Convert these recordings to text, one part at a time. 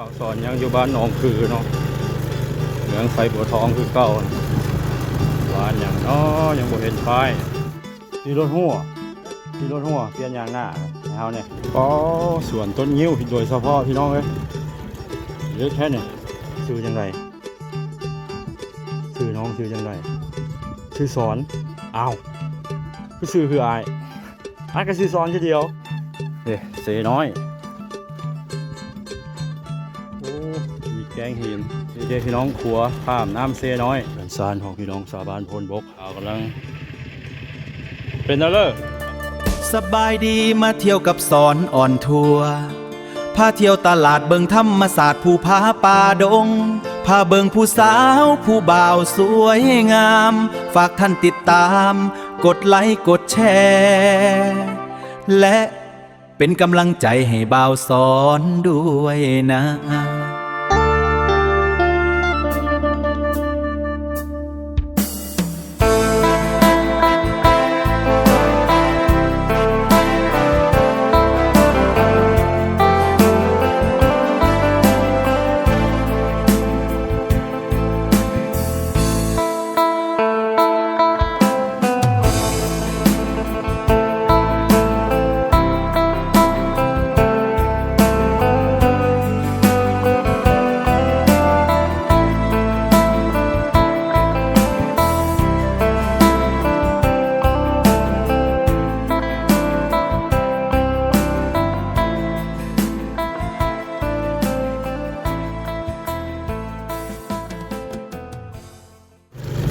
ບ່າວສອນຍັງຢູ່ບ້ານໜອງຄືເນາະ ເມືອງໄຊບົວທອງຄືເກົ່າ. ບ້ານຫຍັງເນາະ ຍັງບໍ່ເຫັນປ້າຍ. ຂີ່ລົດຫົວ ຂີ່ລົດຫົວ ປ່ຽນຍາງໜ້າໃຫ້ເຮົາແດ່. ອໍ ສວນຕົ້ນງິ້ວໂດຍສະເພາະ ພີ່ນ້ອງເອີຍ ເລິກແທ້ນີ້. ຊື່ຈັ່ງໃດ? ຊື່ນ້ອງຊື່ຈັ່ງໃດ? ຊື່ສອນ. ອ້າວ ຄືຊື່ຄືອ້າຍ? ອ້າຍກໍຊື່ສອນຄືດຽວ. ເດ້ ເຊນ້ອຍ. ໂອ້ ມີແກ້ງຫີນ. ນີ້ເດ້ພີ່ນ້ອງ ຂົວຂ້າມນ້ຳເຊນ້ອຍ. ເຮືອນຊານຂອງພີ່ນ້ອງຊາວບ້ານໂພນບົກ ເຮົາກຳລັງ ເປັນແນວເລີ. ສະບາຍດີ ມາທ່ຽວກັບສອນອອນທົວ ພາທ່ຽວຕະຫຼາດ ເບິ່ງທຳມະຊາດ ພູຜາປ່າດົງ ພາເບິ່ງຜູ້ສາວຜູ້ບ່າວສວຍງາມ. ຝາກທ່ານຕິດຕາມ ກົດໄລກົດແຊ ແລະ ເປັນກຳລັງໃຈໃຫ້ບ່າວສອນດ້ວຍນະ.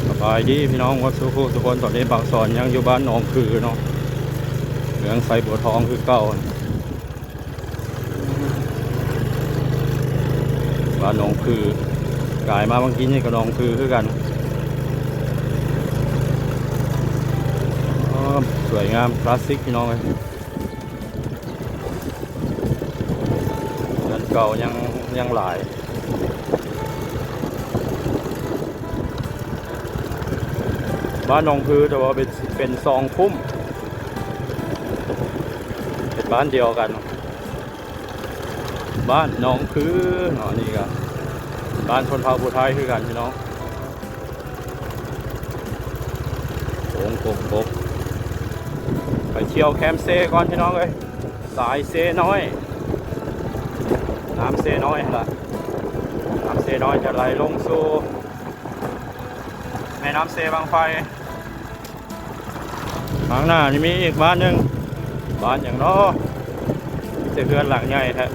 ສະບາຍດີພີ່ນ້ອງໝົດສູ່ຜູ້ສູ່ຄົນ. ຕອນນີ້ບ່າວສອນຍັງຢູ່ບ້ານໜອງຄືເນາະ ເມືອງໄຊບົວທອງຄືເກົ່າ. ບ້ານໜອງຄື ກາຍມາບາງທີນີ້ກໍໜອງຄືຄືກັນ. ອໍ ສວຍງາມຄລາສສິກພີ່ນ້ອງເອີຍ. ເຮືອນເກົ່າຍັງ ຍັງຫຼາຍ. ບ້ານໜອງຄື ແຕ່ວ່າເປັນ ເປັນສອງຄຸ້ມ ເປັນບ້ານດຽວກັນ. ບ້ານໜອງຄືເນາະ ອັນນີ້ກໍບ້ານຊົນເຜົ່າຜູ້ໄທຄືກັນພີ່ນ້ອງ. ໂຂງກົກບົກ ໄປທ່ຽວແຄມເຊກ່ອນພີ່ນ້ອງເອີຍ. ສາຍເຊນ້ອຍ ນ້ຳເຊນ້ອຍຫັ້ນລະ. ນ້ຳເຊນ້ອຍຈະໄຫຼລົງສູ່ແມ່ນ້ຳເຊບັ້ງໄຟ. ທາງໜ້ານີ້ມີອີກບ້ານໜຶ່ງ ບ້ານຫຍັງເນາະ ມີແຕ່ເຮືອນຫຼັງໃຫຍ່ແທ້.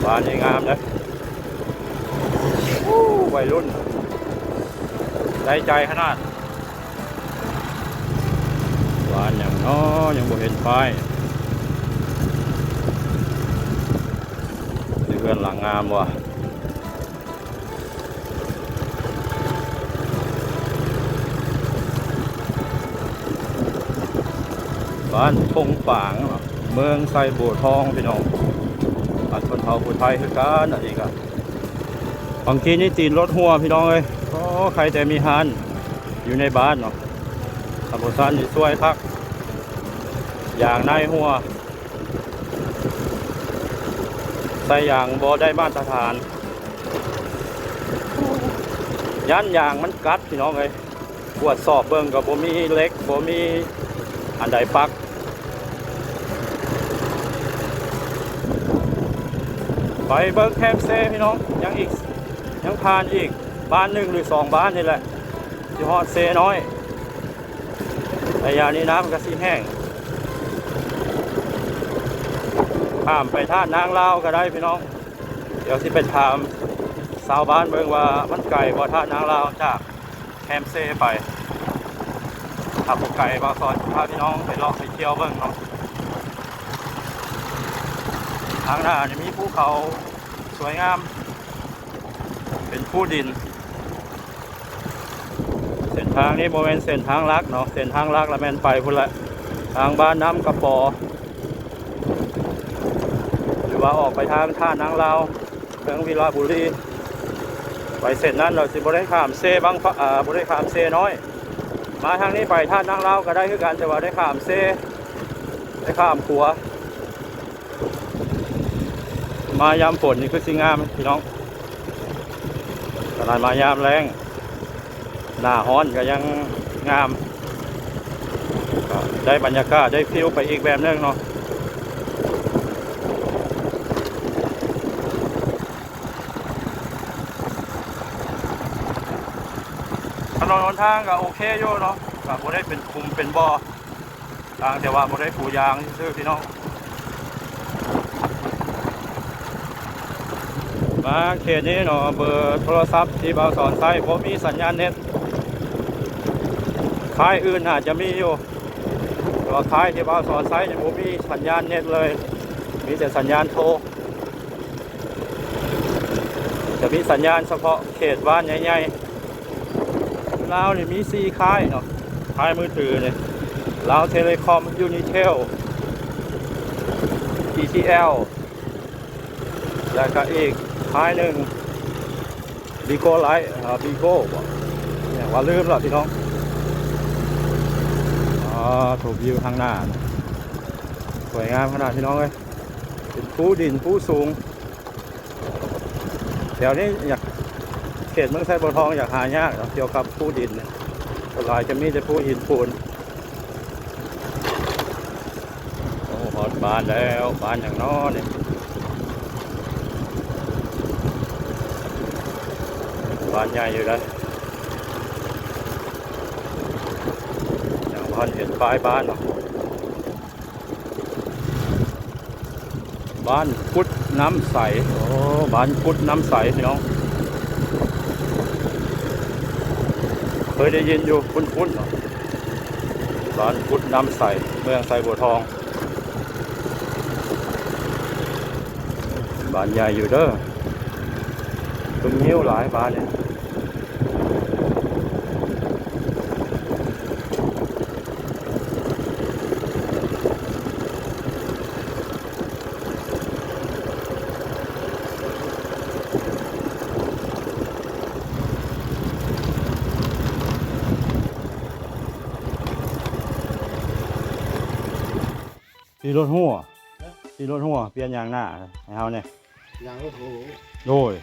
ບ້ານນີ້ງາມເດ້. ໂອ້ ໄວລຸ້ນ ໄດ້ໃຈຂະໜາດ. ບ້ານຫຍັງເນາະ ຍັງບໍ່ເຫັນປ້າຍ. ມີເຮືອນຫຼັງງາມວ່າ. ບ້ານທົ່ງປາງ ເມືອງໄຊບົວທອງພີ່ນ້ອງ. ບ້ານຊົນເຜົ່າຜູ້ໄທຄືກັນ ອັນນີ້ກໍ ບາງທີນີ້ຕີນລົດຮົ່ວພີ່ນ້ອງເອີຍ. ໂອ້ ໃຄແຕ່ມີຮ້ານຢູ່ໃນບ້ານເນາະ. ຖ້າບໍ່ຊັ້ນນີ້ຊວຍຄັກ ຢາງໃນຮົ່ວ ໃສ່ຢາງບໍ່ໄດ້ມາດຕະຖານ ຢ້ານຢາງມັນກັດພີ່ນ້ອງເອີຍ. ກວດສອບເບິ່ງກໍບໍ່ມີເຫຼັກ ບໍ່ມີອັນໃດປັກ. ໄປເບິ່ງແຄມເຊພີ່ນ້ອງ ຍັງອີກ ຍັງຜ່ານອີກບ້ານໜຶ່ງຫຼືສອງບ້ານນີ້ແຫຼະ ຊິຮອດເຊນ້ອຍ. ໄລຍະນີ້ນ້ຳກໍຊິແຫ້ງ. ຂ້າມໄປທາດນາງລາວກໍໄດ້ພີ່ນ້ອງ. ດຽວຊິໄປຖາມຊາວບ້ານເບິ່ງວ່າມັນໄກບໍ່ ທາດນາງລາວຈາກແຄມເຊໄປ. ຖ້າບໍ່ໄກ ບ່າວສອນພາພີ່ນ້ອງໄປເລາະໄປທ່ຽວເບິ່ງເນາະ. ທາງໜ້ານີ້ມີພູເຂົາສວຍງາມ ເປັນພູດິນ. ເສັ້ນທາງນີ້ບໍ່ແມ່ນເສັ້ນທາງຫຼັກເນາະ ເສັ້ນທາງຫຼັກລະແມ່ນໄປພຸ້ນແຫຼະ ທາງບ້ານນ້ຳກະປໍ ຫຼືວ່າອອກໄປທາງທ່ານາງລາວ ເມືອງວິລະບູລີ ໄປເສັ້ນນັ້ນລະຊິບໍ່ໄດ້ຂ້າມເຊບັ້ງ ເອີ ບໍ່ໄດ້ຂ້າມເຊນ້ອຍ. ມາທາງນີ້ໄປທ່ານາງລາວກໍໄດ້ຄືກັນ ແຕ່ວ່າໄດ້ຂ້າມເຊ ໄດ້ຂ້າມຂົວ ມາຍາມຝົນນີ້ຄືຊິງາມພີ່ນ້ອງ ຂະໜາດມາຍາມແລ້ງ ໜ້າຮ້ອນກໍຍັງງາມ ກໍໄດ້ບັນຍາກາດ ໄດ້ຟີວໄປອີກແບບໜຶ່ງເນາະ. ຖະໜົນຫົນທາງກໍໂອເຄຢູ່ເນາະ ກໍບໍ່ໄດ້ເປັນຂຸມເປັນບໍ່ ຕ່າງແຕ່ວ່າບໍ່ໄດ້ປູຢາງຊື່ໆ ພີ່ນ້ອງ. ມາເຂດນີ້ເນາະ ເບີໂທລະສັບທີ່ບ່າວສອນໃຊ້ບໍ່ມີສັນຍານເນັດ ຄ້າຍອື່ນອາດຈະມີຢູ່ ແຕ່ວ່າຄ້າຍທີ່ບ່າວສອນໃຊ້ນີ້ບໍ່ມີສັນຍານເນັດເລີຍ ມີແຕ່ສັນຍານໂທ ຈະມີສັນຍານສະເພາະເຂດບ້ານໃຫຍ່ໆ. ລາວນີ້ມີສີ່ຄ້າຍເນາະ ຄ້າຍມືຖືນີ້ ລາວເທເລຄອມ ຢູນິເທວ ອີທີແອລ ແລ້ວກະອີກຄ້າຍໜຶ່ງ ບີໂກ້ໄລ ອາ ບີໂກ້ບໍ ຫຍັງວ່າລືມລະພີ່ນ້ອງ. ອາ ໂຖ ວິວທາງໜ້າ ສວຍງາມຂະໜາດພີ່ນ້ອງເອີຍ ເປັນພູດິນພູສູງ. ແຖວນີ້ຢາກ ເຂດເມືອງໄຊບົວທອງຢາກຫາຍາກເນາະ ກ່ຽວກັບພູດິນນີ້ ສ່ວນຫຼາຍຈະມີແຕ່ພູຫີນປູນ. ໂອ້ ຮອດບ້ານແລ້ວ ບ້ານຫຍັງນໍນີ້ ບ້ານໃຫຍ່ຢູ່ເດ້ ຍັງບໍ່ທັນເຫັນປ້າຍບ້ານເນາະ. ບ້ານກຸດນ້ຳໃສ ໂອ້ ບ້ານກຸດນ້ຳໃສພີ່ນ້ອງ ເຄີຍໄດ້ຍິນຢູ່ ຄຸ້ນໆ ເນາະ ບ້ານກຸດນ້ຳໃສ ເມືອງໄຊບົວທອງ ບ້ານໃຫຍ່ຢູ່ເດີ ເພິ່ນມີຫຼາຍບ້ານນີ້. ຂີ່ລົດຮົ່ວ ຂີ່ລົດຮົ່ວ ປ່ຽນຢາງໜ້າໃຫ້ເຮົາແດ່. ຢາງລົດຮົ່ວ ໂດຍ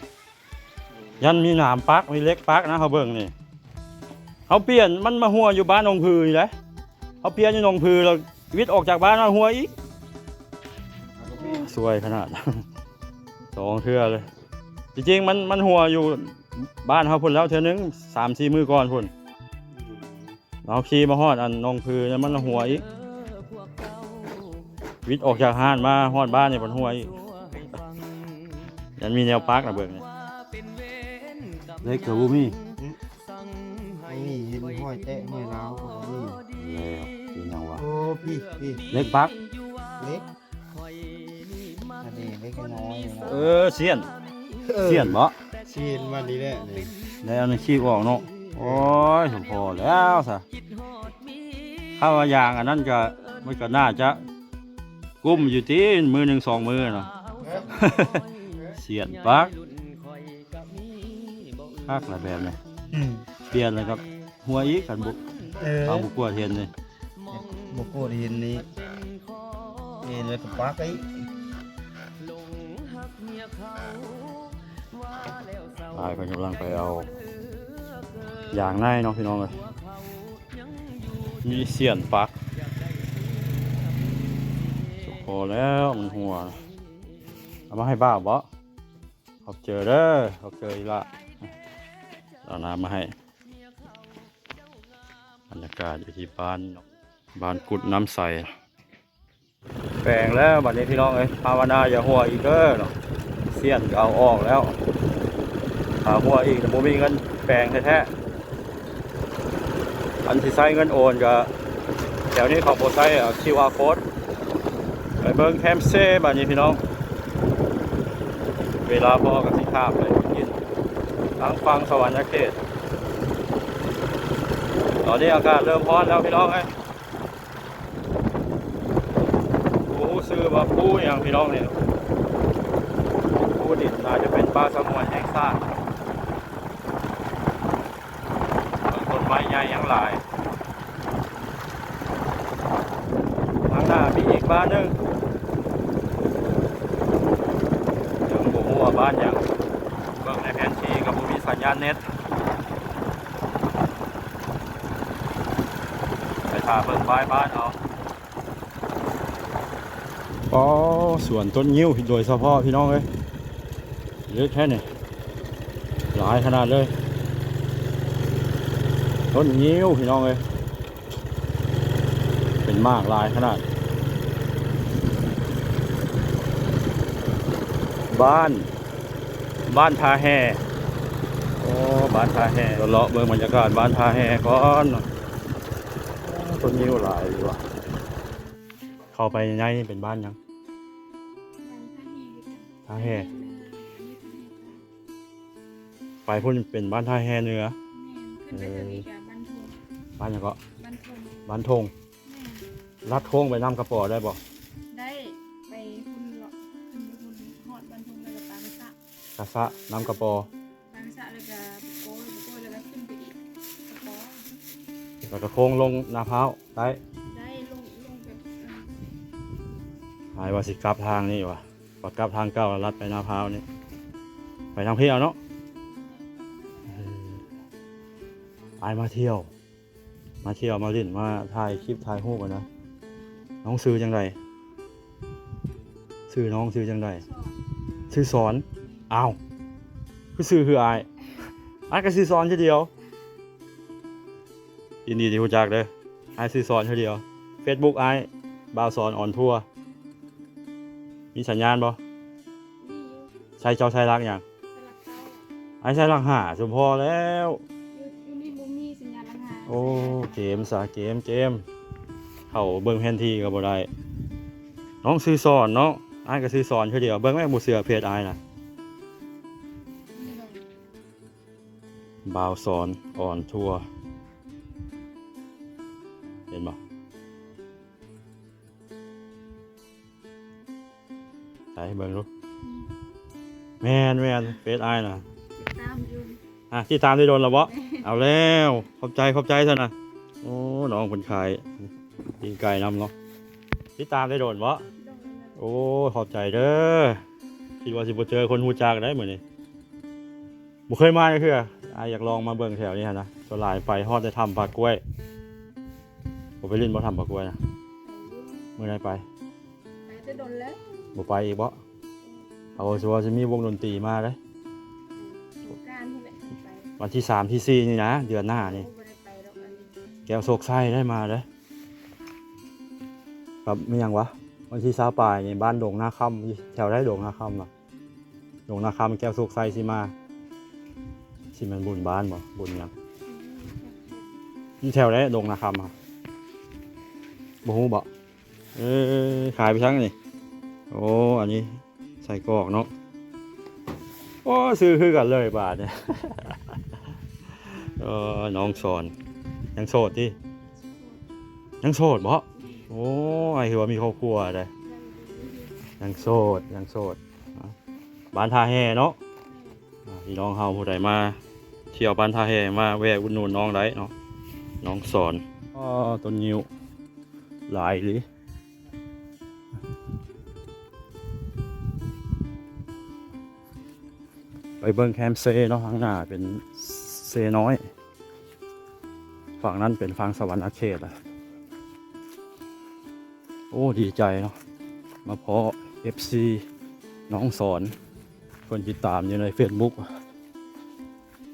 ຢ້ານມີໜາມປັກ ມີເຫຼັກປັກນະ ເຮົາເບິ່ງນີ້ ເຮົາປ່ຽນ ມັນມາຮົ່ວຢູ່ບ້ານໜອງຜືນີ້ແຫຼະ ເຮົາປ່ຽນຢູ່ໜອງຜື ແລ້ວວິດອອກຈາກບ້ານມາຮົ່ວອີກ ສວຍຂະໜາດ ສອງເທື່ອເລີຍ. ທີ່ຈິງມັນ ມັນຮົ່ວຢູ່ບ້ານເຮົາພຸ້ນແລ້ວເທື່ອໜຶ່ງ ສາມສີ່ມື້ກ່ອນພຸ້ນ ເຮົາຂີ່ມາຮອດອັນໜອງຜື ມັນຮົ່ວອີກ ວິດອອກຈາກຮ້ານມາຮອດບ້ານນີ້ມັນຮົ່ວອີກ ຍັງມີແນວປັກນະເບິ່ງນີ້ ເຫຼັກກໍບໍ່ມີ ອືມ ບໍ່ມີ ເຫັນຮອຍແຕະຮອຍລາວກໍບໍ່ມີ ແລ້ວເປັນຫຍັງວະ ໂອ້ ພີ້ ພີ້ ເຫຼັກປັກ ເຫຼັກ ອັນນີ້ເລັກນ້ອຍເນາະ ເອີ ສ້ຽນ ເອີ ສ້ຽນບໍ? ສ້ຽນວ່ານີ້ແຫຼະນີ້ ແລ້ວອັນນັ້ນຄີບອອກເນາະ ໂອ້ຍ ສົມພໍແລ້ວຊະ ຖ້າວ່າຢາງອັນນັ້ນກະ ມັນກະໜ້າຈະກຸ້ມຢູ່ຕິ ມື້ໜຶ່ງສອງມື້ນະ ເອີ ສ້ຽນປັກ ຄັກລະແບບນີ້ ອືມ ປ່ຽນແລ້ວກໍ ຮົ່ວອີກ ຄັນບໍ່ ເອີ ເຮົາບໍ່ກວດເຫັນນີ້ ບໍ່ກວດເຫັນນີ້ ເຫັນແລ້ວກໍປັກອີກ ອ້າຍເພິ່ນກຳລັງໄປເອົາຢາງໃນເນາະ ພີ່ນ້ອງເອີຍ ມີສ້ຽນປັກ ພໍແລ້ວມັນຮົ່ວ ເອົາມາໃຫ້ບ່າວບໍ? ຂອບໃຈເດີ ຂອບໃຈອີ່ຫຼ້າ ເອົານ້ຳມາໃຫ້. ບັນຍາກາດຢູ່ທີ່ບ້ານ ບ້ານກຸດນ້ຳໃສ ແປງແລ້ວບັດນີ້ພີ່ນ້ອງເອີຍ ພາວະນາຢ່າຮົ່ວອີກເດີເນາະ ສ້ຽນກໍເອົາອອກແລ້ວ ຖ້າຮົ່ວອີກບໍ່ມີເງິນແປງແທ້ໆ ອັນຊິໃຊ້ເງິນໂອນກໍ ແຖວນີ້ເຂົາບໍ່ໃຊ້ ເອີ ຄິວອາໂຄດ ໄປເບິ່ງແຄມເຊບາດນີ້ພີ່ນ້ອງ ເວລາພໍກໍຊິຂ້າມໄປກິນທາງຝັ່ງສະຫວັນນະເຂດ ຕອນນີ້ອາກາດເລີ່ມຮ້ອນແລ້ວພີ່ນ້ອງເອີຍ ບໍ່ຮູ້ຊື່ວ່າພູຫຍັງພີ່ນ້ອງນີ້ ພູດິນ ອາດຈະເປັນປ່າສະຫງວນແຫ່ງຊາດ ຕົ້ນໄມ້ໃຫຍ່ຍັງຫຼາຍ ທາງໜ້າມີອີກບ້ານໜຶ່ງ ການເນັດ ໄປຖ້າເບິ່ງບາຍບ້ານເຮົາ. ອໍ ສວນຕົ້ນງິ້ວໂດຍສະເພາະ ພີ່ນ້ອງເອີຍ ເລິກແທ້ນີ້ ຫຼາຍຂະໜາດເລີຍ ຕົ້ນງິ້ວ ພີ່ນ້ອງເອີຍ ເປັນໝາກຫຼາຍຂະໜາດ. ບ້ານ ບ້ານທ່າແຮ່ ໂອ້ ບ້ານທ່າແຮ່ ເລາະເບິ່ງບັນຍາກາດບ້ານທ່າແຮ່ກ່ອນ. ໂອ້ ຕົ້ນງິ້ວຫຼາຍຢູ່ວ່າ. ເຂົ້າໄປໃນນີ້ເປັນບ້ານຫຍັງ? ທ່າແຮ່ ທ່າແຮ່ ແມ່ນ ໄປພຸ້ນເປັນບ້ານທ່າແຮ່ເໜືອ. ແມ່ນ ຂຶ້ນໄປເທິງອີກກະບ້ານທົ່ງ. ເອີ ບ້ານຫຍັງເກາະ? ບ້ານທົ່ງ. ບ້ານທົ່ງ. ແມ່ນ ລັດໂຄ້ງໄປນ້ຳກະປໍໄດ້ບໍ່? ໄດ້ ໄປພຸ້ນເລາະ ຂຶ້ນໄປພຸ້ນ ຮອດບ້ານທົ່ງແລ້ວກະປາກະສະ ກະສະ ນ້ຳກະປໍ ປາກະສະ ແລ້ວກະປະໂກຍ ປະໂກຍ ແລ້ວກະຂຶ້ນໄປອີກ ກະປໍ ແລ້ວກະໂຄ້ງລົງນາພ້າວ ໄດ້ ໄດ້ ລົງ ລົງໄປ ເອີ ອ້າຍວ່າຊິກັບທາງນີ້ວ່າ ວ່າກັບທາງເກົ່າ ລັດໄປນາພ້າວນີ້ ໄປທາງພີ້ເອົາເນາະ. ເອີ ອ້າຍມາທ່ຽວ ມາທ່ຽວ ມາຫຼິ້ນ ມາຖ່າຍຄລິບ ຖ່າຍຮູບຫັ້ນນະ. ນ້ອງຊື່ຈັ່ງໃດ? ຊື່ນ້ອງຊື່ຈັ່ງໃດ? ຊື່ສອນ. ອ້າວ ຄືຊື່ຄືອ້າຍ? ອ້າຍກະຊື່ສອນຄືດຽວ. ຍິນດີທີ່ຮູ້ຈັກເດີ ອ້າຍຊື່ສອນຄືດຽວ. ເຟສບຸກອ້າຍ ບ່າວສອນອອນທົວ. ມີສັນຍານບໍ່? ມີຢູ່. ໃຊ້ ເຈົ້າໃຊ້ຫຼັກຫຍັງ? ໃຊ້ຫຼັກເກົ້າ. ອ້າຍໃຊ້ຫຼັກຫ້າ ສົມພໍແລ້ວ. ຢູ່ ຢູ່ນີ້ບໍ່ມີສັນຍານຫຼັກຫ້າ. ໂອ້ ເກມຊະ ເກມ ເກມ ເຂົ້າເບິ່ງແຜນທີ່ກະບໍ່ໄດ້. ນ້ອງຊື່ສອນເນາະ ອ້າຍກະຊື່ສອນຄືດຽວ. ເບິ່ງແມ້ ບໍ່ເຊື່ອເພຈອ້າຍນະ. ບ່າວສອນອອນທົວ ເຫັນບໍ່? ໃສ່ເບິ່ງດູ. ອືມ ແມ່ນໆ ເຟສອ້າຍນະ ຕິດຕາມຢູ່. ອ່າ ຕິດຕາມໄດ້ດົນແລ້ວບໍ່? ແມ່ນ. ເອົາແລ້ວ ຂອບໃຈ ຂອບໃຈຊັ້ນນະ. ໂອ້ ນ້ອງເພິ່ນຂາຍປີ້ງໄກ່ນຳເນາະ. ຕິດຕາມໄດ້ດົນບໍ່? ໂດນແລ້ວ. ໂອ້ ຂອບໃຈເດີ. ຄິດວ່າຊິບໍ່ເຈີຄົນຮູ້ຈັກໄດ໋ມື້ນີ້. ບໍ່ເຄີຍມາຈັກເທື່ອ. ອ້າຍຢາກລອງມາເບິ່ງແຖວນີ້ຫັ້ນນະ. ສ່ວນຫຼາຍໄປຮອດແຕ່ຖ້ຳຜາກ້ວຍ. ບໍ່ໄປຫຼິ້ນບໍ່ຖ້ຳຜາກ້ວຍນະ? ໄປຢູ່. ມື້ໃດໄປ? ໄປແຕ່ດົນແລ້ວ. ບໍ່ໄປອີກບໍ່? ອືມ ເອົາ ຊິວ່າຊິມີວົງດົນຕີມາເດ້. ອືມ ສົງການພຸ້ນແຫຼະໄປ. ວັນທີສາມ ທີສີ່ນີ້ນະ ເດືອນໜ້ານີ້. ໂອ້ ບໍ່ໄດ້ໄປດອກອັນນີ້. ແກ້ວໂຊກໄຊໄດ້ມາເດ້. ກັບແມ່ນຫຍັງວະ? ວັນທີຊາວປາຍນີ້ ບ້ານດົງນາຄຳ. ຢູ່ແຖວໃດດົງນາຄຳນະ? ດົງນາຄຳ ແກ້ວໂຊກໄຊຊິມາ. ຊິແມ່ນບຸນບ້ານບໍ່? ບຸນຫຍັງ? ຢູ່ແຖວໃດດົງນາຄຳ? ບໍ່ຮູ້ບໍ່? ເອີ ຂາຍໄປທາງນີ້. ໂອ້ ອັນນີ້ໄສ້ກອກເນາະ. ໂອ້ ຊື່ຄືກັນເລີຍບາດນີ້. ເອີ ນ້ອງສອນ ຍັງໂສດຕິ? ຍັງໂສດບໍ່? ໂອ້ ອ້າຍຄືວ່າມີຄອບຄົວໃດ໋. ຍັງໂສດ ຍັງໂສດ. ບ້ານທ່າແຮ່ເນາະ. ອ່າ ພີ່ນ້ອງເຮົາຜູ້ໃດມາທ່ຽວບ້ານທ່າແຮ່ ມາແວ່ອຸດໜູນນ້ອງໄດ້ເນາະ ນ້ອງສອນ. ອໍ ຕົ້ນງິ້ວຫຼາຍອີ່ຫຼີ. ໄປເບິ່ງແຄມເຊເນາະ. ທາງໜ້າເປັນເຊນ້ອຍ. ຝັ່ງນັ້ນເປັນຝັ່ງສະຫວັນນະເຂດລະ. ໂອ້ ດີໃຈເນາະ ມາພໍ້ເອັບຊີນ້ອງສອນ. ເພິ່ນຕິດຕາມຢູ່ໃນເຟສບຸກ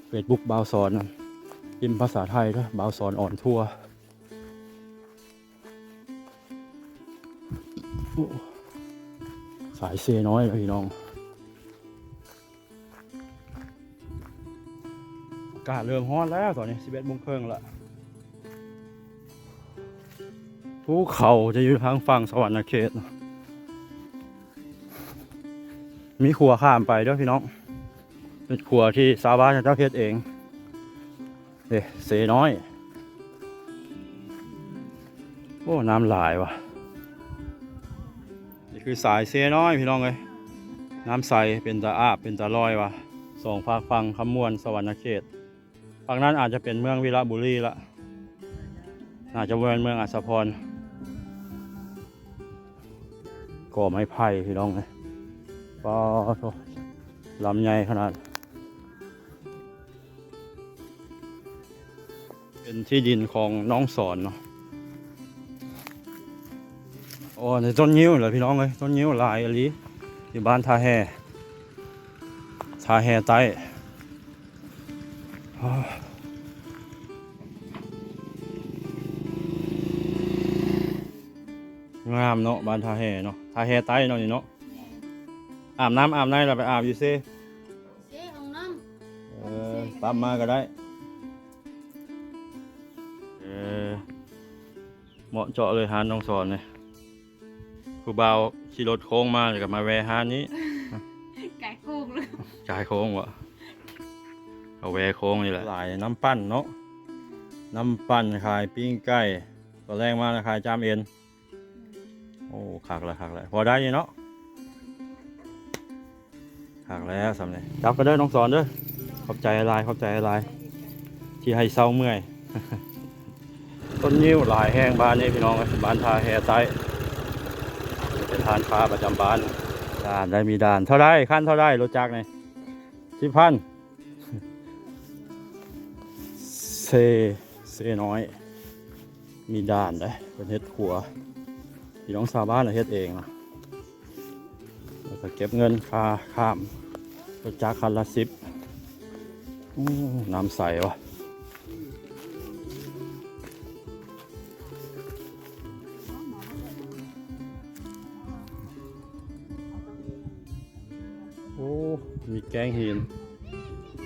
ເຟສບຸກບ່າວສອນນະ. ພິມພາສາໄທເດີ ບ່າວສອນອອນທົວ. ໂອ້ ສາຍເຊນ້ອຍລະພີ່ນ້ອງ. ອາກາດເລີ່ມຮ້ອນແລ້ວຕອນນີ້ ສິບເອັດໂມງເຄິ່ງລະ. ພູເຂົາຈະຢູ່ທາງຝັ່ງສະຫວັນນະເຂດ. ມີຂົວຂ້າມໄປເດີພີ່ນ້ອງ. ເປັນຂົວທີ່ຊາວບ້ານເຂົາເຈົ້າເຮັດເອງ. ເດ້ ເຊນ້ອຍ. ໂອ້ ນ້ຳຫຼາຍວ່ະ. ນີ້ຄືສາຍເຊນ້ອຍພີ່ນ້ອງເອີຍ. ນ້ຳໃສ ເປັນຕາອາບ ເປັນຕາລອຍວ່ະ. ສອງຟາກຝັ່ງຄຳມ່ວນ ສະຫວັນນະເຂດ. ຝັ່ງນັ້ນອາດຈະເປັນເມືອງວິລະບູລີລະ. ໜ້າຈະບໍ່ແມ່ນເມືອງອັດສະພອນ. ກໍໄມ້ໄຜ່ພີ່ນ້ອງເອີຍ. ປາໂທ້ ລຳໃຫຍ່ຂະໜາດ. ເປັນທີ່ດິນຂອງນ້ອງສອນເນາະ. ໂອ້ ໃນຕົ້ນງິ້ວແຫຼະພີ່ນ້ອງເອີຍ, ຕົ້ນງິ້ວຫຼາຍອີ່ຫຼີ ຢູ່ບ້ານທ່າແຮ່ ທ່າແຮ່ໃຕ້. ງາມເນາະ ບ້ານທ່າແຮ່ເນາະ, ທ່າແຮ່ໃຕ້ເນາະນີ້ເນາະ. ອາບນ້ຳອາບໃນລະໄປອາບຢູ່ເຊ ເຊຫ້ອງນ້ຳ ເອີ ປັບມາກໍໄດ້. ເອີ ເໝາະເຈາະເລີຍຮ້ານນ້ອງສອນນີ້. ຜູ້ບ່າວຂີ່ລົດໂຄ້ງມາ ແລ້ວກໍມາແວ່ຮ້ານນີ້ ກາຍໂຄ້ງເລີຍ ກາຍໂຄ້ງບໍ່ ເຂົາແວ່ໂຄ້ງນີ້ແຫຼະ. ຫຼາຍ ນ້ຳປັ່ນເນາະ, ນ້ຳປັ່ນ ຂາຍປີ້ງໄກ່, ຕອນແລງມາຂາຍຈາມເອັນ. ໂອ້ ຄັກລະ ຄັກລະ ພໍໄດ້ນີ້ເນາະ. ຄັກແລ້ວສ່ຳນີ້ ກັບກັນເດີນ້ອງສອນເດີ. ຂອບໃຈຫຼາຍ ຂອບໃຈຫຼາຍ ທີ່ໃຫ້ເຊົາເມື່ອຍ. ຕົ້ນງິ້ວຫຼາຍແຮງບ້ານນີ້ພີ່ນ້ອງເອີຍ, ບ້ານທ່າແຮ່ໃຕ້ ເປັນຮ້ານຄ້າປະຈຳບ້ານ. ດ່ານໄດ້ ມີດ່ານ. ເທົ່າໃດ? ຄັນເທົ່າໃດ ລົດຈັກນີ້? ສິບພັນ. ເຊ ເຊນ້ອຍ ມີດ່ານເດ້. ເພິ່ນເຮັດຂົວ ພີ່ນ້ອງຊາວບ້ານເຮັດເອງນະ. ແລ້ວກໍເກັບເງິນຄ່າຂ້າມລົດຈັກຄັນລະສິບ. ໂອ້ ນ້ຳໃສວະ. ໂອ້ ມີແກ້ງຫີນ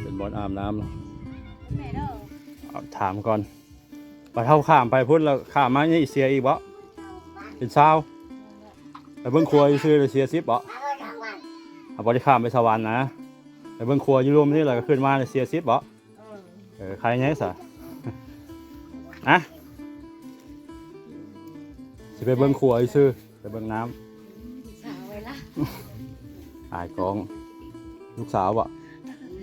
ເປັນບ່ອນອາບນ້ຳ. ແມ່ເດີ ເອົາ ຖາມກ່ອນ. ບັດເຮົາຂ້າມໄປພຸ້ນ ແລ້ວຂ້າມມານີ້ເສຍອີກບໍ່? ເປັນຊາວ. ໄປເບິ່ງຂົວຊື່ໆ ເສຍສິບບໍ່? ເຮົາບໍ່ໄດ້ຂ້າມໄປສະຫວັນນະ. ໄປເບິ່ງຂົວຢູ່ລຸ່ມນີ້ ແລ້ວກໍຂຶ້ນມາເສຍສິບບໍ່? ເອີ ເອີ ໃຄແນ່ສະ. ອະ ຊິໄປເບິ່ງຂົວຊື່ໆ ໄປເບິ່ງນ້ຳ. ສາວໄວ້ລະ ອາຍກ້ອງ. ລູກສາວບໍ່?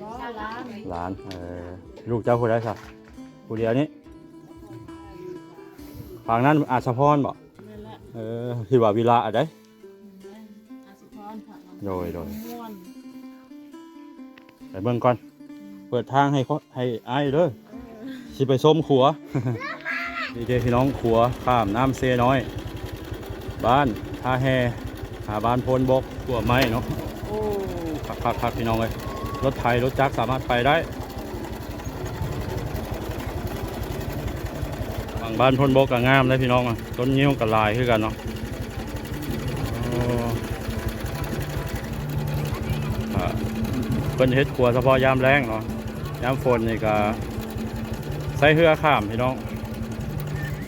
ບໍ່ ຫຼານ. ຫຼານ. ເອີ ລູກເຈົ້າຜູ້ໃດສະ? ຜູ້ດຽວນີ້. ຝັ່ງນັ້ນອາດສະພອນບໍ່? ແມ່ນລະ. ເອີ ທີ່ວ່າວິລະອັນໃດ? ອາດສະພອນ. ໂດຍ ໂດຍ ມ່ວນ. ໄປເບິ່ງກ່ອນ ເປີດທາງໃຫ້ ໃຫ້ອ້າຍເດີ. ເອີ ຊິໄປຊົມຂົວ. ນີ້ເດ້ພີ່ນ້ອງ ຂົວຂ້າມນ້ຳເຊນ້ອຍ ບ້ານທ່າແຮ່ ຫາບ້ານໂພນບົກ ຂົວໄມ້ເນາະ. ໂອ້ ຄັກໆໆ ພີ່ນ້ອງເອີຍ, ລົດໄຖລົດຈັກສາມາດໄປໄດ້. ຝັ່ງບ້ານໂພນບົກກໍງາມເດ້ພີ່ນ້ອງ, ຕົ້ນງິ້ວກໍຫຼາຍຄືກັນເນາະ. ໂອ້ ອ່າ ເພິ່ນເຮັດຂົວສະເພາະຍາມແລ້ງເນາະ, ຍາມຝົນນີ້ກໍໃຊ້ເຮືອຂ້າມພີ່ນ້ອງ,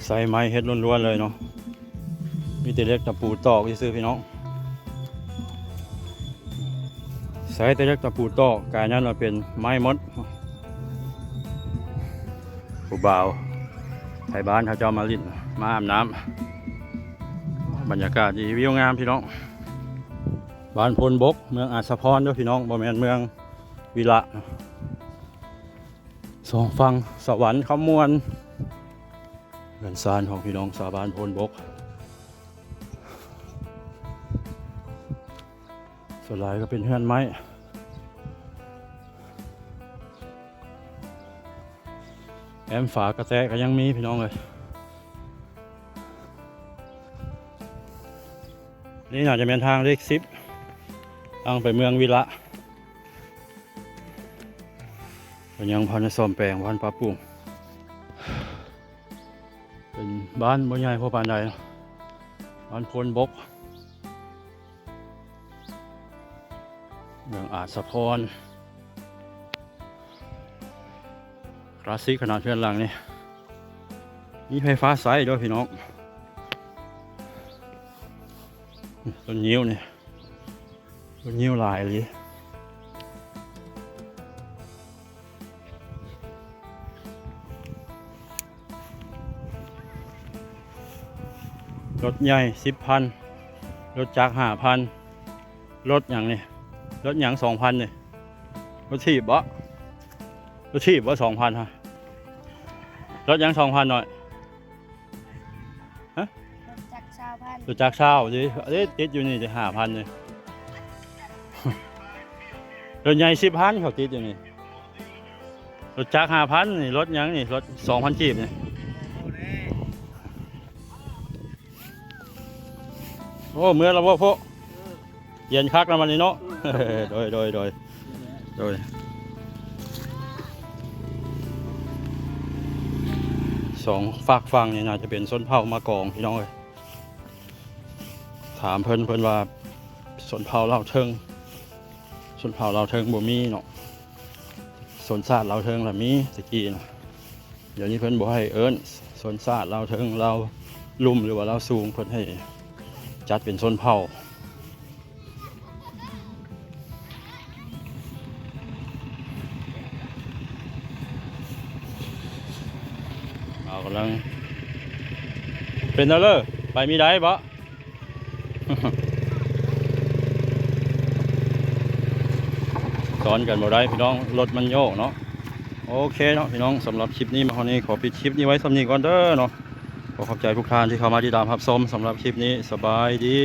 ໃຊ້ໄມ້ເຮັດລ້ວນໆເລີຍເນາະ. ມີແຕ່ເຫຼັກຕະປູຕອກຊື່ໆ ພີ່ນ້ອງ, ໃຊ້ແຕ່ເຫຼັກຕະປູຕອກ, ກາຍນັ້ນລະເປັນໄມ້ໝົດ. ຜູ້ບ່າວໄທບ້ານເຂົາເຈົ້າມາຫຼິ້ນ ມາອາບນ້ຳ, ບັນຍາກາດດີ ວິວງາມພີ່ນ້ອງ. ບ້ານໂພນບົກ ເມືອງອາດສະພອນເດີພີ່ນ້ອງ, ບໍ່ແມ່ນເມືອງວິລະ. ສອງຝັ່ງສະຫວັນຄຳມ່ວນ, ເຮືອນຊານຂອງພີ່ນ້ອງຊາວບ້ານໂພນບົກ ສ່ວນຫຼາຍກໍເປັນເຮືອນໄມ້. ແອ້ມຝາກະແຕະກໍຍັງມີພີ່ນ້ອງເອີຍ. ນີ້ໜ້າຈະແມ່ນທາງເລກສິບ ທາງໄປເມືອງວິລະ. ເພິ່ນຍັງບໍ່ທັນໄດ້ສ້ອມແປງ, ບໍ່ທັນປັບປຸງ. ເປັນບ້ານບໍ່ໃຫຍ່ພໍປານໃດ, ບ້ານໂພນບົກ ເມືອງອາດສະພອນ. ຄລາສສິກຂະໜາດເຮືອນຫຼັງນີ້, ມີໄຟຟ້າໃຊ້ເດີພີ່ນ້ອງ. ຕົ້ນງິ້ວນີ້ ຕົ້ນງິ້ວຫຼາຍອີ່ຫຼີ. ລົດໃຫຍ່ສິບພັນ, ລົດຈັກຫ້າພັນ, ລົດຫຍັງນີ້? ລົດຫຍັງສອງພັນນີ້? ລົດຖີບບໍ? ລົດຖີບບໍສອງພັນຮະ? ລົດຫຍັງສອງພັນນ້ອຍ? ຮະ? ລົດຈັກຊາວພັນ. ລົດຈັກຊາວຕິ? ເອີ ຕິດຢູ່ນີ້ຕິ ຫ້າພັນນີ້. ລົດໃຫຍ່ສິບພັນ ເຂົາຕິດຢູ່ນີ້. ລົດຈັກຫ້າພັນນີ້ ລົດຫຍັງນີ້ ລົດສອງພັນກີບນີ້. ໂອ້ ເມືອແລ້ວບໍ່ໂພະ? ເຢັນຄັກນຳບັດນີ້ເນາະ. ໂດຍ ໂດຍ ໂດຍ ໂດຍ. ສອງຟາກຝັ່ງນີ້ໜ້າຈະເປັນຊົນເຜົ່າມາກອງ ພີ່ນ້ອງເອີຍ. ຖາມເພິ່ນ ເພິ່ນວ່າຊົນເຜົ່າລາວເທິງ ຊົນເຜົ່າລາວເທິງບໍ່ມີເນາະ. ຊົນຊາດລາວເທິງລະມີແຕ່ກີ້ນະ. ດຽວນີ້ເພິ່ນບໍ່ໃຫ້ເອີ້ນຊົນຊາດລາວເທິງ ລາວລຸ່ມ ຫຼືວ່າລາວສູງ ເພິ່ນໃຫ້ຈັດເປັນຊົນເຜົ່າ. ເອົາ ກຳລັງເປັນແນວເລີ ໄປມີໄດ໋ບໍ່? ສອນກັນບໍ່ໄດ້ພີ່ນ້ອງ ລົດມັນໂຍກເນາະ. ໂອເຄເນາະພີ່ນ້ອງ ສຳລັບຄລິບນີ້ມາຮອດນີ້ ຂໍປິດຄລິບນີ້ໄວ້ສ່ຳນີ້ກ່ອນເດີເນາະ. ຂໍຂອບໃຈທຸກທ່ານທີ່ເຂົ້າມາຕິດຕາມຮັບຊົມ. ສຳລັບຄລິບນີ້ ສະບາຍດີ.